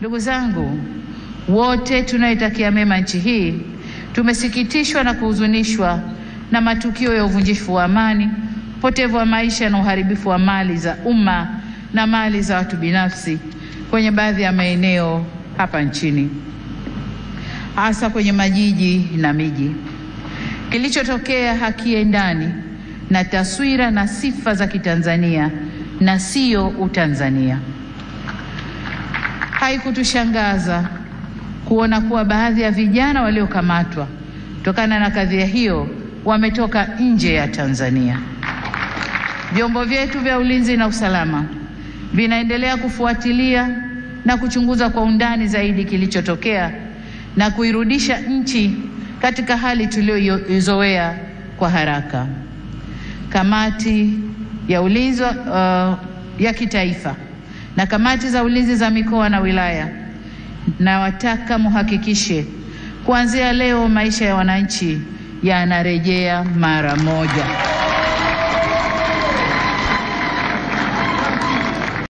Ndugu zangu wote tunayoitakia mema nchi hii, tumesikitishwa na kuhuzunishwa na matukio ya uvunjifu wa amani, upotevu wa maisha na uharibifu wa mali za umma na mali za watu binafsi kwenye baadhi ya maeneo hapa nchini, hasa kwenye majiji na miji. Kilichotokea hakiendani na taswira na sifa za Kitanzania na sio Utanzania. Haikutushangaza kuona kuwa baadhi ya vijana waliokamatwa kutokana na kadhia hiyo wametoka nje ya Tanzania. Vyombo vyetu vya ulinzi na usalama vinaendelea kufuatilia na kuchunguza kwa undani zaidi kilichotokea na kuirudisha nchi katika hali tuliyoizoea kwa haraka. Kamati ya ulinzi ya kitaifa na kamati za ulinzi za mikoa na wilaya, na wataka muhakikishe kuanzia leo maisha ya wananchi yanarejea mara moja.